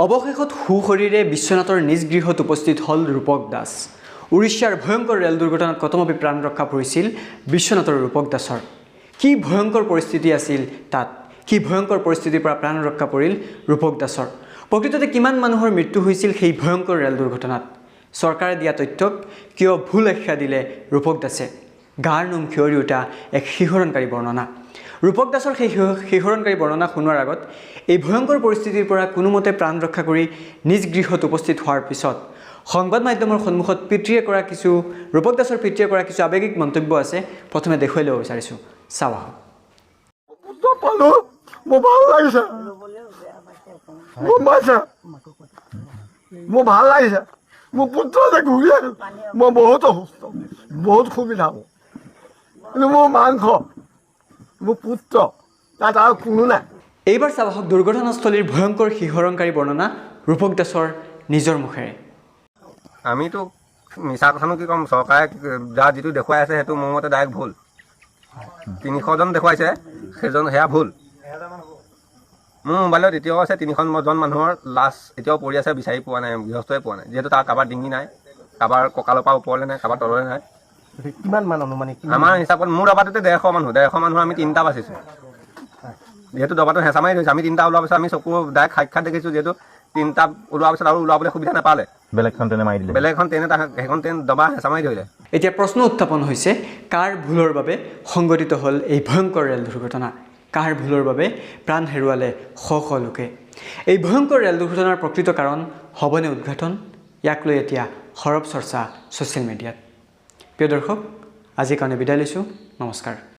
অৱশেষত সুশৰীৰে বিশ্বনাথৰ নিজ গৃহত উপস্থিত হ'ল ৰূপক দাস। উৰিষ্যাৰ ভয়ংকৰ ৰেল দুৰ্ঘটনাত কথমপি প্ৰাণ ৰক্ষা পৰিছিল বিশ্বনাথৰ ৰূপক দাসৰ। কি ভয়ংকৰ পৰিস্থিতি আছিল তাত, কি ভয়ংকৰ পৰিস্থিতিৰ পৰা প্ৰাণ ৰক্ষা পৰিল ৰূপক দাসৰ? প্ৰকৃততে কিমান মানুহৰ মৃত্যু হৈছিল সেই ভয়ংকৰ ৰেল দুৰ্ঘটনাত? চৰকাৰে দিয়া তথ্যক কিয় ভুল আখ্যা দিলে ৰূপক দাসে? গাৰ নোম শিয়ৰি উঠা এক শিহৰণকাৰী বৰ্ণনা। ৰূপক দাসৰ সেই শিহৰণকাৰী বৰ্ণনা শুনোৱাৰ আগত এই ভয়ংকৰ পৰিস্থিতিৰ পৰা কোনোমতে প্ৰাণ ৰক্ষা কৰি নিজ গৃহত উপস্থিত হোৱাৰ পিছত সংবাদ মাধ্যমৰ সন্মুখত পিতৃয়ে কৰা কিছু, ৰূপক দাসৰ পিতৃয়ে কৰা কিছু আৱেগিক মন্তব্য আছে, প্ৰথমে দেখুৱাই ল'ব বিচাৰিছোঁ, চাওঁ আহক। পুত্ৰ পালো, মোৰ ভাল লাগিছে, গম পাইছে? মোৰ ভাল লাগিছে, মোৰ পুত্ৰ যে ঘূৰি আহিল। মই বহুত অসুস্থ, বহুত সুবিধা মোৰ, কিন্তু মোৰ মাংস, মোৰ পুত্ৰ, তাত আৰু কোনো নাই। এইবাৰ চাওঁ আহক দুৰ্ঘটনাস্থলীৰ ভয়ংকৰ শিহৰণকাৰী বৰ্ণনা ৰূপক দাসৰ নিজৰ মুখেৰে। আমিতো মিছা কথানো কি ক'ম? চৰকাৰে যাৰ যিটো দেখুৱাই আছে, সেইটো মোৰ মতে ডাইৰেক্ট ভুল। 300জন দেখুৱাইছে সেইজন, সেয়া ভুল। মোৰ মোবাইলত এতিয়াও আছে, 300জন মানুহৰ লাছ এতিয়াও পৰি আছে, বিচাৰি পোৱা নাই, গৃহস্থই পোৱা নাই। যিহেতু তাৰ কাৰোবাৰ ডিঙি নাই, কাৰোবাৰ কঁকালৰ পৰা ওপৰলৈ নাই, কাৰোবাৰ তললৈ নাই। কিমান মান আনুমানিক কিমান? আমাৰ হিচাপত মোৰ দবাটোতে 150 মানুহ, 150 মানুহ আমি তিনিটা বাচিছোঁ। যিহেতু দবাটো হেঁচা মাৰি ধৰিছে, আমি তিনিটা ওলোৱাৰ পিছত আমি চকু ডাইৰেক্ট সাক্ষাৎ দেখিছোঁ। যিহেতু তিনিটা ওলোৱাৰ পিছত আৰু ওলাবলৈ সুবিধা নাপালে। বেলেগখন ট্ৰেইনে মাৰি দিলে। বেলেগ এখন ট্ৰেইনে, সেইখন ট্ৰেইন দবা হেঁচা মাৰি ধৰিলে। এতিয়া প্ৰশ্ন উত্থাপন হৈছে, কাৰ ভুলৰ বাবে সংঘটিত হ'ল এই ভয়ংকৰ ৰেল দুৰ্ঘটনা? কাৰ ভুলৰ বাবে প্ৰাণ হেৰুৱালে শ শ লোকে? এই ভয়ংকৰ ৰেল দুৰ্ঘটনাৰ প্ৰকৃত কাৰণ হ'বনে উদ্ঘাটন? ইয়াক লৈ এতিয়া সৰব চৰ্চা ছ'চিয়েল মিডিয়াত। প্ৰিয় দৰ্শক, আজিৰ কাৰণে বিদায় লৈছোঁ। নমস্কাৰ।